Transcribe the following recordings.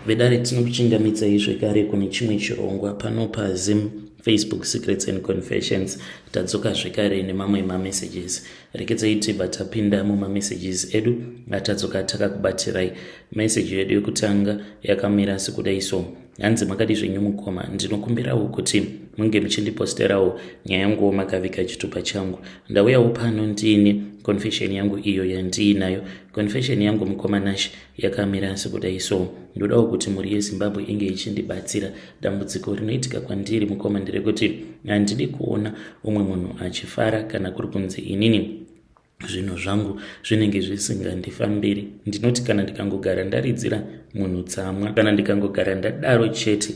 Vedare, tinokuchingamidzai zvekare kune chimwe chirongwa pano paZim Facebook Secrets and Confessions. Tadzoka zvekare nemamwe mamessages. Rekedzai tibva tapinda mumamessages edu atadzoka takakubatirai. Meseji yedu yekutanga yakamira sekudai so. Hanzi, "Makadi zvenyu mukoma? Ndinokumbirawo kuti munge muchindiposterawo nyaya yanguwo makavika chitupa changu. Ndauyawo pano ndiine confession yangu iyo yandiinayo. Confession yangu, mukoma Nash, yakamira sekudai so. Ndodawo kuti mhuri yeZimbabwe inge ichindibatsira. Dambudziko rinoitika kwandiri, mukoma, nderekuti handidi kuona umwe munhu achifara. Kana kuri kunzi inini zvinhu zvangu zvinenge zvisingandifambiri, ndinoti kana ndikangogara ndaridzira munhu tsamwa, kana ndikangogara ndadaro chete,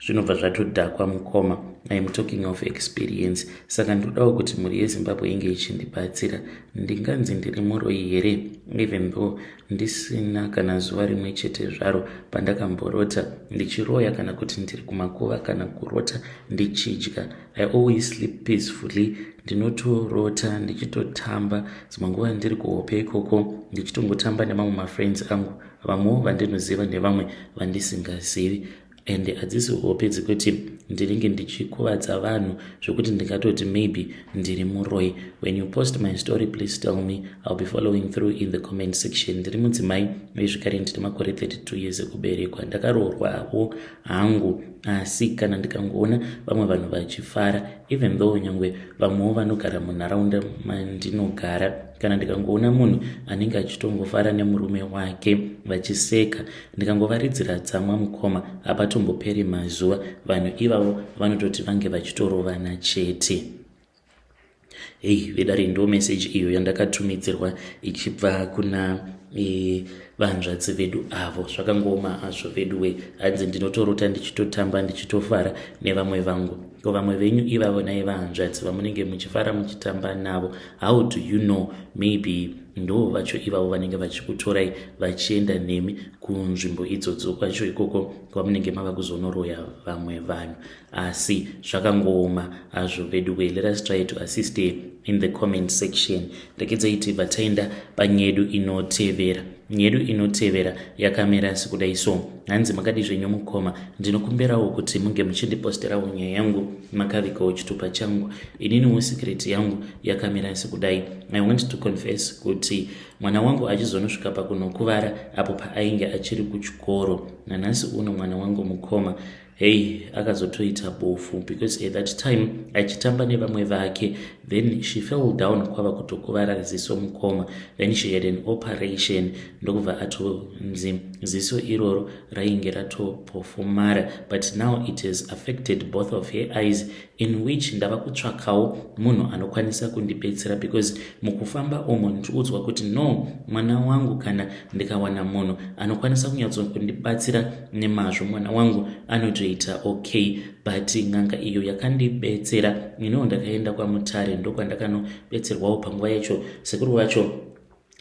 zvinobva zvatodhakwa. Mukoma, I am talking of experience. Saka ndodawo kuti mhuri yeZimbabwe inge ichindibatsira. Ndinganzi ndiri muroi here, even though ndisina kana zuva rimwe chete zvaro pandakamborota ndichiroya, kana kuti ndiri kumakuva, kana kurota ndichidya? I always sleep peacefully. Ndinotorota ndichitotamba. Dzimwe nguva ndiri kuhope ikoko ndichitongotamba nemamwe mafriends angu, vamwewo vandinoziva nevamwe vandisingazivi. Ende hadzisi hope dzekuti ndinenge ndichikuvadza vanhu zvokuti ndingatoti maybe ndiri muroi. When you post my story, please tell me. I'll be following through in the comment section. Ndiri mudzimai uye zvekare ndine makore 32 years ekuberekwa. Ndakaroorwawo hangu, asi kana ndikangoona vamwe vanhu vachifara, even though nyangwe vamwewo vanogara munharaunda mandinogara, kana ndikangoona munhu anenge achitongofara nemurume wake vachiseka, ndikangovaridzira tsamwa, mukoma, hapatomboperi mazuva, vanhu ivavo vanototi vange vachitorovana chete." Hei vedare, ndo meseji iyo yandakatumidzirwa ichibva kuna vanzvadzi vedu avo. Zvakangooma hazvo veduwe. Hanzi, "Ndinotorota ndichitotamba, ndichitofara nevamwe vangu." Ko vamwe venyu ivavo nai vahanzvadzi vamunenge muchifara muchitamba navo, how do you know maybe ndo vacho ivavo vanenge vachikutorai vachienda nemi kunzvimbo idzodzo kwacho ikoko kwamunenge mava kuzonoroya vamwe vanhu? Asi zvakangooma hazvo veduwe. Let us try to assist in the comment section. Rekedzai tibva taenda panyedu inotevera. Nyedu inotevera yakamira sekudai so. Hanzi, "Makadi zvenyu mukoma? Ndinokumbirawo kuti munge muchindiposterawo nyaya yangu makavikawo chitupa changu. Ininiwo secret yangu yakamira sekudai. I want to confess kuti mwana wangu achizonosvika pakunokuvara apo paainge achiri kuchikoro. Nanhasi uno mwana wangu, mukoma, hei, akazotoita bofu because at that time achitamba nevamwe vake, then she fell down kwava kutokuvara ziso, mukoma. Then she had an operation, ndokubva atonzi ziso iroro rainge ratopofumara, but now it has affected both of her eyes, in which ndava kutsvakawo munhu anokwanisa kundibetsera, because mukufamba umo ndiriudzwa kuti no, mwana wangu, kana ndikawana munhu anokwanisa kunyatsokundibatsira nemazvo, mwana wangu anotoita okay. But n'anga iyo yakandibetsera inowo, ndakaenda kwaMutare, ndokwandakanobetserwawo. Panguva yacho sekuru vacho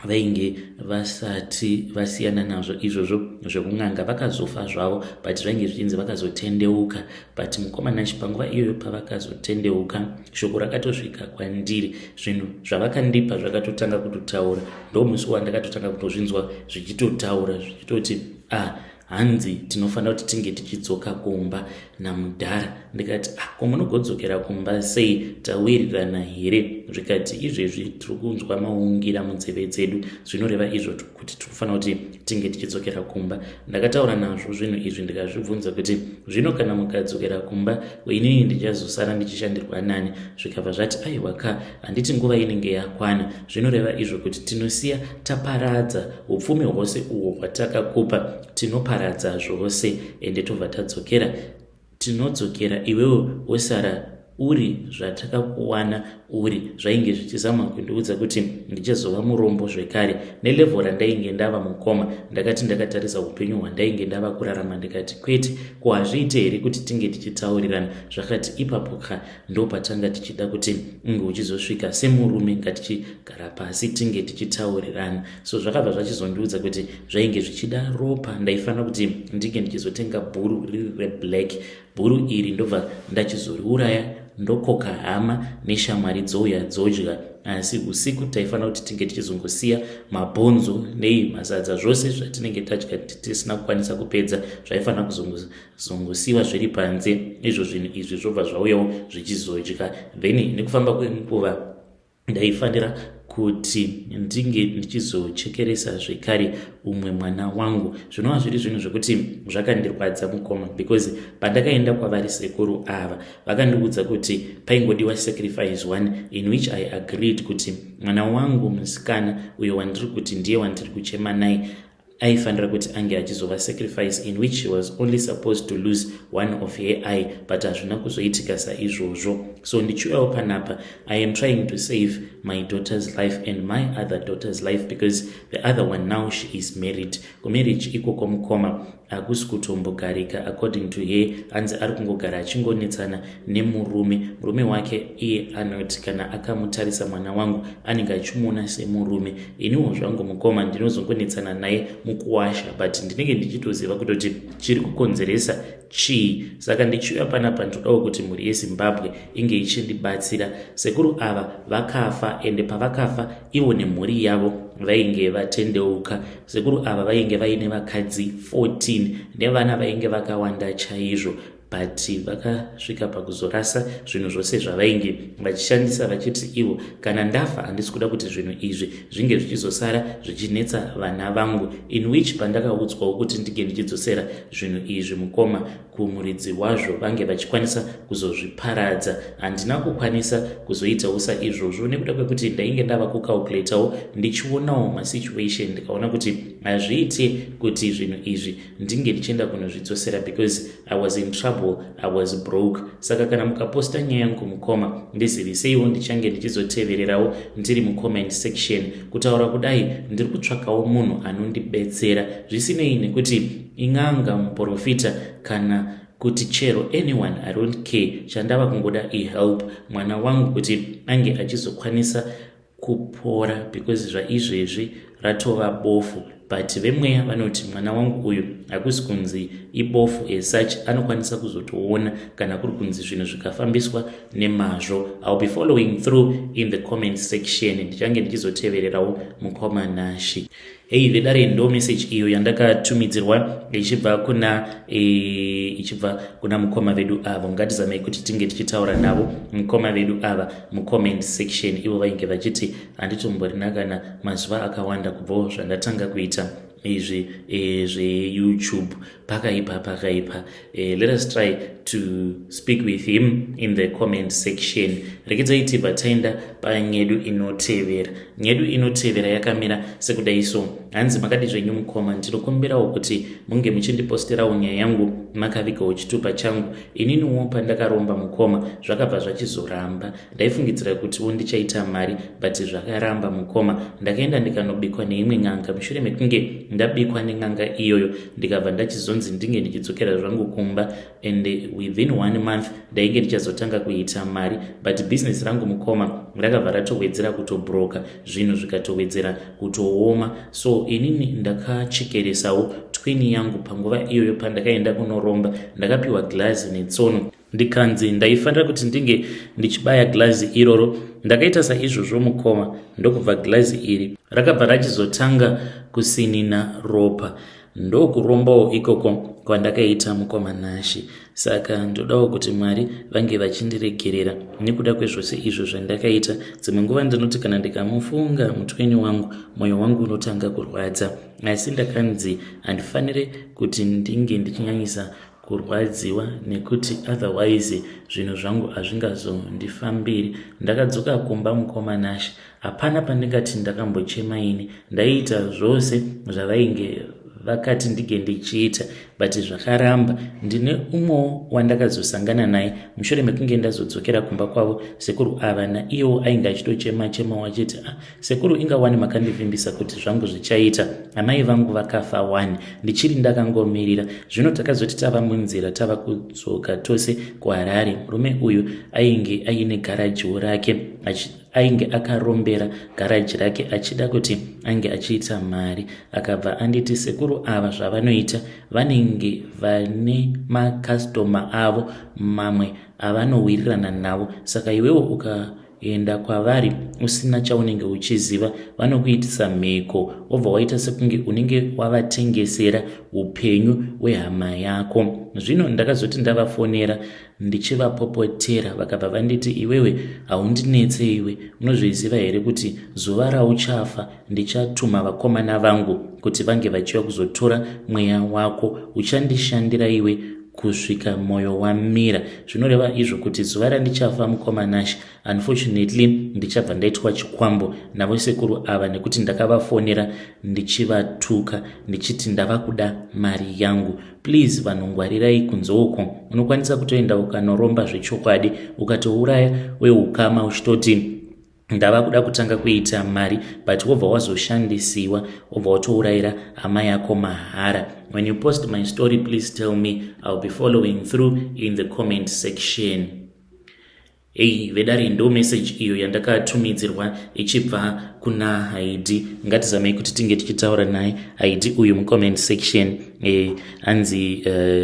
vainge vasati vasiyana nazvo izvozvo zvekun'anga. Vakazofa zvavo, but zvainge zvichinzi vakazotendeuka. But mukoma Nashi, panguva iyoyo pavakazotendeuka, shoko rakatosvika kwandiri. Zvinhu zvavakandipa zvakatotanga kutotaura. Ndo musi wandakatotanga kutozvinzwa zvichitotaura, zvichitoti, "Ah, hanzi tinofanira kuti tinge tichidzoka kumba namudhara." Ndikati, "Ah, ko munogodzokera kumba sei? Tawirirana here?" Zvikati, "Izvezvi tiri kunzwa maungira munzeve dzedu, zvinoreva izvo kuti tiri kufanira kuti tinge tichidzokera kumba." Ndakataura nazvo zvinhu izvi, ndikazvibvunza kuti, "Zvino kana mukadzokera kumba, inini ndichazosara ndichishandirwa nani?" Zvikabva zvati, "Aiwa ka, handiti nguva inenge yakwana? Zvinoreva izvo kuti tinosiya taparadza upfumi hwose uhwo hwatakakupa. Tinoparadza zvose, ende tobva tadzokera. Tinodzokera, iwewo wosara uri zvatakakuwana uri." Zvainge zvichizama kundiudza kuti ndichazova murombo zvekare nelevel randainge ndava. Mukoma, ndakati ndakatarisa upenyu hwandainge ndava kurarama, ndikati, "Kwete, ko hazviite here kuti tinge tichitaurirana?" Zvakati, "Ipapo ka ndo patanga tichida kuti unge uchizosvika semurume. Ngatichigara pasi tinge tichitaurirana." So zvakabva zvachizondiudza kuti zvainge zvichida ropa. Ndaifanira kuti ndinge ndichizotenga bhuru riri reblack. Bhuru iri ndobva ndachizoriuraya, ndokoka hama neshamwari dzouya dzodya. Asi usiku taifanira kuti tinge tichizongosiya mabhonzo nei, masadza, zvose zvatinenge tadya tisina kukwanisa kupedza zvaifanira kuzongosiwa zviri panze. Izvo zvinhu izvi zvobva zvauyawo zvichizodya. Then nekufamba kwenguva ndaifanira kuti ndinge ndichizochekeresa zvekare umwe mwana wangu, zvinova zviri zvinhu zvekuti zvakandirwadza, mukoma, because pandakaenda kwavari sekuru ava vakandiudza kuti paingodiwa sacrifice one, in which I agreed kuti mwana wangu musikana uyo wandiri kuti ndiye wandiri kuchema naye aifanira kuti ange achizova sacrifice, in which she was only supposed to lose one of her eye, but hazvina kuzoitika saizvozvo. So ndichiuyawo panapa, I am trying to save my daughter's life and my other daughter's life, because the other one now, she is married. Kumarriage ikoko, mukoma, hakusi kutombogarika. According to her, anzi ari kungogara achingonetsana nemurume, murume wake. Iye anoti kana akamutarisa mwana wangu anenge achimuona semurume. Iniwo zvangu, mukoma, ndinozongonetsana naye mukuwasha, but ndinenge ndichitoziva kutoti chiri kukonzeresa chii. Saka ndichiuya panapa, ndodawo kuti mhuri yeZimbabwe inge ichindibatsira. Sekuru ava vakafa, ende pavakafa ivo nemhuri yavo vainge vatendeuka. Sekuru ava vainge vaine vakadzi 14 nevana vainge vakawanda chaizvo, but vakasvika pakuzorasa zvinhu zvose zvavainge vachishandisa, vachiti ivo kana ndafa handisi kuda kuti zvinhu izvi zvinge zvichizosara zvichinetsa vana vangu. In which pandakaudzwawo kuti ndinge ndichidzosera zvinhu izvi, mukoma, kumuridzi wazvo, vange vachikwanisa kuzozviparadza, handina kukwanisa kuzoitawo saizvozvo nekuda kwekuti ndainge ndava kucalculatawo, ndichionawo masituation, ndikaona kuti hazviiti kuti zvinhu izvi ndinge ndichienda kunozvidzosera, because I was in trouble, I was broke. Saka kana mukaposta nyaya yangu, mukoma, ndiziviseiwo, ndichange ndichizotevererawo ndiri mucomment section. Kutaura kudai, ndiri kutsvakawo munhu anondibetsera, zvisinei nekuti ing'anga, muprofita, kana kuti chero anyone, I don't care. Chandava kungoda ihelp, mwana wangu kuti ange achizokwanisa kupora, because zvaizvezvi ratova bofu, but vemweya vanoti mwana wangu uyu hakusi kunzi ibofu as such, anokwanisa kuzotoona kana kuri kunzi zvinhu zvikafambiswa nemazvo. I will be following through in the comment section, ndichange ndichizotevererawo, mukoma Nashi. Hei vedare, ndo message iyo yandakatumidzirwa ichibva kuna mukoma vedu avo. Ngatizamei kuti tinge tichitaura navo mukoma vedu ava mucomment section. Ivo vainge vachiti handitomborina kana mazuva akawanda kubvawo zvandatanga kuita izvi zveYouTube. Pakaipa, pakaipa. Let us try to speak with him in the comment section. Rekedzai tibva taenda panyedu inotevera. Nyedu inotevera yakamira sekudai so. Hanzi, "Makadi zvenyu mukoma? Ndinokumbirawo kuti munge muchindiposterawo nyaya yangu makavigawo chitupa changu. Ininiwo pandakaromba, mukoma, zvakabva zvachizoramba. Ndaifungidzira kutiwo ndichaita mari, but zvakaramba, mukoma. Ndakaenda ndikanobikwa neimwe n'anga. Mushure mekunge ndabikwa nen'anga iyoyo, ndikabva ndachizonzi ndinge ndichidzokera zvangu kumba, and within one month ndainge ndichazotanga kuita mari. But bhizinesi rangu, mukoma, rakabva ratowedzera kutobroka, zvinhu zvikatowedzera kutooma. So inini ndakachekeresawo twin yangu panguva iyoyo. Pandakaenda kunoromba, ndakapiwa glazi netsono, ndikanzi ndaifanira kuti ndinge ndichibaya glazi iroro. Ndakaita saizvozvo, mukoma, ndokubva glazi iri rakabva rachizotanga kusinina ropa. Ndokurombawo ikoko kwandakaita, mukoma Nashi. Saka ndodawo kuti Mwari vange vachindiregerera nekuda kwezvose izvo zvandakaita. Dzimwe nguva ndinoti kana ndikamufunga mutweni wangu, mwoyo wangu unotanga kurwadza, asi ndakanzi handifanire kuti ndinge ndichinyanyisa kurwadziwa nekuti otherwise zvinhu zvangu hazvingazondifambiri. Ndakadzoka kumba, mukoma Nashi, hapana pandingati ndakambochema ini. Ndaiita zvose zvavainge vakati ndinge ndichiita, but zvakaramba. Ndine umwewo wandakazosangana naye mushure mekunge ndazodzokera kumba kwavo sekuru ava, naiyewo ainge achitochema chemawo achiti, 'Ah, sekuru, ingawani makandivimbisa kuti zvangu zvichaita. Amai vangu vakafa wani, ndichiri ndakangomirira.' Zvino takazoti tava munzira tava kudzoka tose kuHarare, murume uyu ainge aine garajiwo rake, ainge akarombera garaji rake achida kuti ange achiita mari. Akabva anditi sekuru ava zvavanoita, vanenge vane makastoma avo mamwe avanowirirana navo, saka iwewo uka Ukaenda kwavari usina chaunenge uchiziva, vanokuitisa mhiko, wobva waita sekunge unenge wavatengesera upenyu hwehama yako. Zvino ndakazoti ndavafonera ndichivapopotera, vakabva vanditi, "Iwewe haundinetse iwe. Unozviziva here kuti zuva rauchafa ndichatuma vakomana vangu kuti vange vachiuya kuzotora mweya wako? Uchandishandira iwe kusvika mwoyo wamira." Zvinoreva izvo kuti zuva randichafa, mukoma Nash, unfortunately ndichabva ndaitwa chikwambo navo sekuru ava, nekuti ndakavafonera ndichivatuka ndichiti ndava kuda mari yangu. Please vanhu, ngwarirai kunze uko. Unokwanisa kutoenda ukanoromba zvechokwadi, ukatouraya weukama uchitoti ndava kuda kutanga kuita mari, but wobva wazoshandisiwa, wobva watourayira hama yako mahara. When you post my story, please tell me. I'll be following through in the comment section. Ei vedare, ndo message iyo yandakatumidzirwa ichibva kuna Haidi. Ngatizamei kuti tinge tichitaura naye Haidi uyu mucomment section. Anzi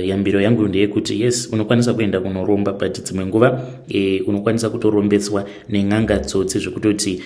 yambiro yangu ndeyekuti yes, unokwanisa kuenda kunoromba, but dzimwe nguva unokwanisa kutorombetswa nen'anga tsotsi, zvekutoti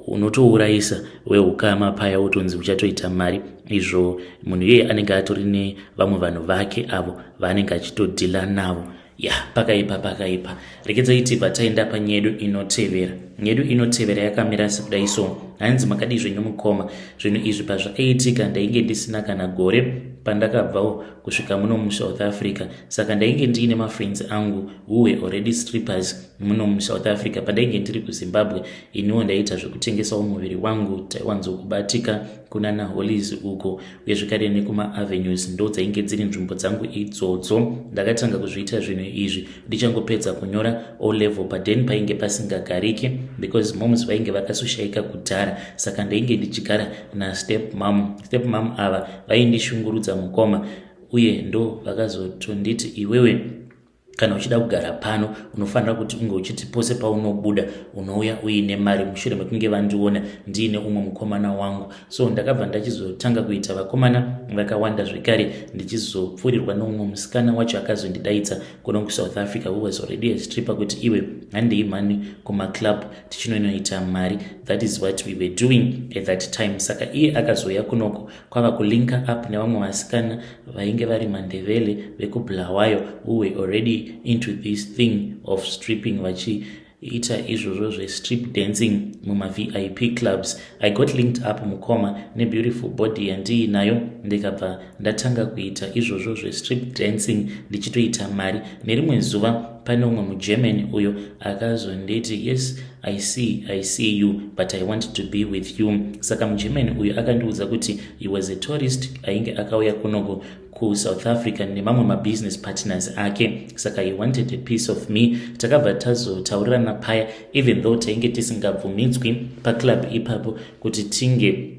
unotourayisa weukama paya, wotonzi uchatoita mari, izvo munhu iyeye anenge atori nevamwe vanhu vake avo vaanenge achitodhila navo. Ya, pakaipa, pakaipa. Rekedzai tibva taenda panyedu inotevera. Nyedu inotevera yakamira sekudai so. Hanzi, "Makadii zvenyu mukoma? Zvinhu izvi pazvakaitika ndainge ndisina kana gore pandakabvawo kusvika muno muSouth Africa. Saka ndainge ndiine mafriends angu who were already strippers muno muSouth Africa. Pandainge ndiri kuZimbabwe, iniwo ndaiita zvekutengesawo muviri wangu. Taiwanzokubatika kunana Hollies uko, uye zvekare nekumaAvenues. Ndo dzainge dziri nzvimbo dzangu idzodzo. Ndakatanga kuzviita zvinhu izvi ndichangopedza kunyora O level. Paden painge pasingagariki because moms vainge vakasoshayika kudhara, saka ndainge ndichigara nastep mum. Step mum ava vaindishungurudza, mukoma, uye ndo vakazotonditi, 'Iwewe, kana uchida kugara pano, unofanira kuti unge uchiti pose paunobuda unouya uine mari,' mushure mekunge vandiona ndiine umwe mukomana wangu. So ndakabva ndachizotanga kuita vakomana vakawanda zvekare, ndichizopfuurirwa neumwe musikana wacho akazondidaidza kuno kuSouth Africa, who was already a stripper, kuti, 'Iwe, handei mani kumaclub tichinonoita mari.' That is what we were doing at that time. Saka iye akazouya kunoko kwava kulinka up nevamwe vasikana vainge vari Mandevele vekuBulawayo, who were already into this thing of stripping, vachiita izvozvo zvestrip dancing mumavip clubs. I got linked up, mukoma, nebeautiful body yandiinayo, ndikabva ndatanga kuita izvozvo zvestrip dancing ndichitoita mari. Nerimwe zuva pane umwe muGerman uyo akazonditi, 'Yes, I see, I see you, but I want to be with you.' Saka muGerman uyu akandiudza kuti he was a tourist ainge akauya kunoko kuSouth Africa nemamwe mabusiness partners ake, saka he wanted a piece of me. Takabva tazotaurirana paya, even though tainge tisingabvumidzwi paclub ipapo kuti tinge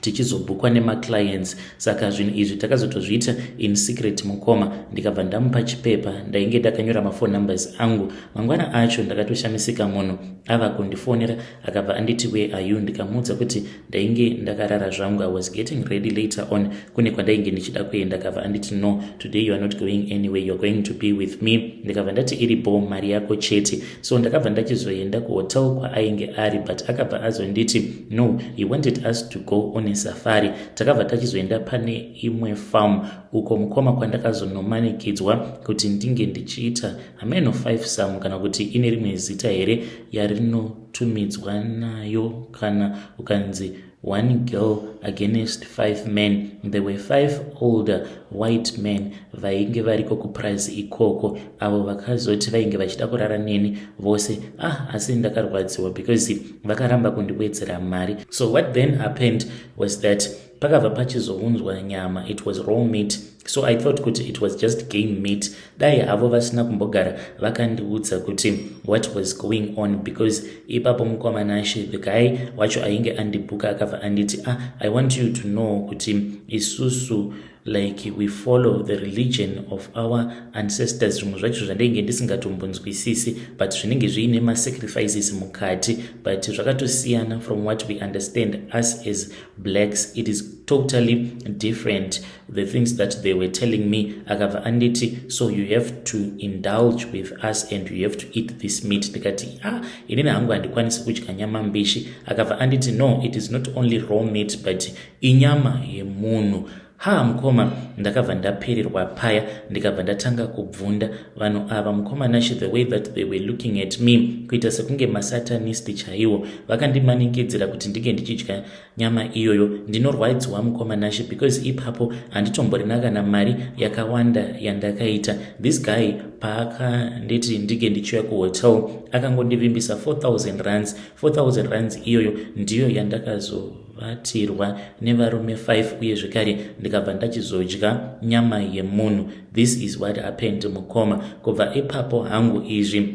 tichizobhukwa nemaclients. Saka zvinhu izvi takazotozviita in secret, mukoma. Ndikabva ndamupa chipepa ndainge ndakanyora maphone numbers angu. Mangwana acho ndakatoshamisika munhu ava kundifonera. Akabva anditi, 'Where are you?' Ndikamuudza kuti ndainge ndakarara zvangu, I was getting ready later on, kune kwandainge ndichida kuenda. Akabva anditi, 'No, today you are not going anyway, you are going to be with me.' Ndikabva ndati, 'Iripo mari yako chete.' So ndakabva ndachizoenda kuhotel kwaainge ari, but akabva azonditi no, he wanted us to go on a safari. Takabva tachizoenda pane imwe farm uko, mukoma, kwandakazonomanikidzwa kuti ndinge ndichiita hameno fivesome, kana kuti ine rimwe zita here yarinotumidzwa nayo kana ukanzi one girl against five men. There were five older white men vainge variko kupurazi ikoko, avo vakazoti vainge vachida kurara neni vose. Ah, asi ndakarwadziwa because vakaramba kundiwedzera mari. So what then happened was that pakabva pachizounzwa nyama. It was raw meat, so I thought kuti it was just game meat. Dai havo vasina kumbogara vakandiudza kuti what was going on, because ipapo, mukoma Nashe, the guy wacho ainge andibhuka akabva anditi, 'Ah, I want you to know kuti isusu Like, we follow the religion of our ancestors. Zvimwe zvacho zvandainge ndisingatombonzwisisi, but zvinenge zviine masacrifices mukati, but zvakatosiyana from what we understand us as blacks. It is totally different, the things that they were telling me. Akabva anditi, "So you have to indulge with us and you have to eat this meat." Ndikati, "Ah, inini hangu handikwanisi kudya nyama mbishi." Akabva anditi, "No, it is not only raw meat, but inyama yemunhu." Ha, mukoma, ndakabva ndapererwa paya, ndikabva ndatanga kubvunda. Vanhu ava, mukoma Nashe, the way that they were looking at me, kuita sekunge masatanist chaiwo. Vakandimanikidzira kuti ndinge ndichidya nyama iyoyo. Ndinorwadziwa, mukoma Nashe, because ipapo handitomborina kana mari yakawanda yandakaita. This guy paakanditi ndinge ndichiuya kuhotel, akangondivimbisa 4000 rands. 4000 rands iyoyo ndiyo yandakazovatirwa nevarume 5, uye zvekare ndikabva ndachizodya nyama yemunhu. This is what happened, mukoma. Kubva ipapo hangu, izvi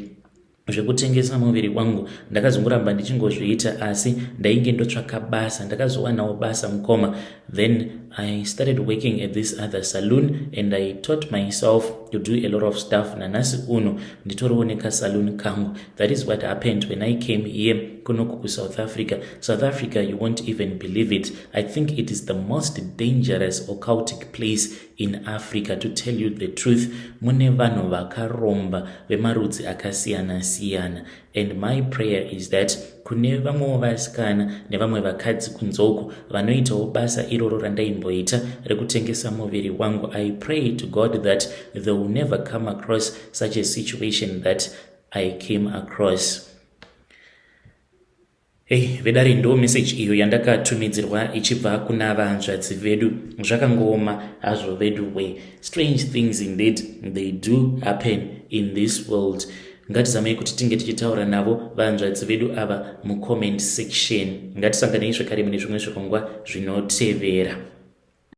zvekutengesa muviri wangu ndakazongoramba ndichingozviita, asi ndainge ndotsvaka basa. Ndakazowanawo basa, mukoma. Then I started working at this other saloon and I taught myself to do a lot of stuff. Nanhasi uno nditoriwo nekasaloon kangu. That is what happened when I came here kunoku kuSouth Africa. South Africa, you won't even believe it, I think it is the most dangerous occultic place in Africa. To tell you the truth, mune vanhu vakaromba vemarudzi akasiyana-siyana, and my prayer is that kune vamwewo vasikana nevamwe vakadzi kunzoko vanoitawo basa iroro randaimboita rekutengesa muviri wangu, I pray to God that they will never come across such a situation that I came across. Hei, vedare, ndo meseji iyo yandakatumidzirwa ichibva kuna vanzvadzi vedu. Zvakangooma hazvo vedu we. Strange things indeed, they do happen in this world. Ngatizamei kuti tinge tichitaura navo vanzvadzi vedu ava mucomment section. Ngatisanganei zvekare mune zvimwe zvirongwa zvinotevera.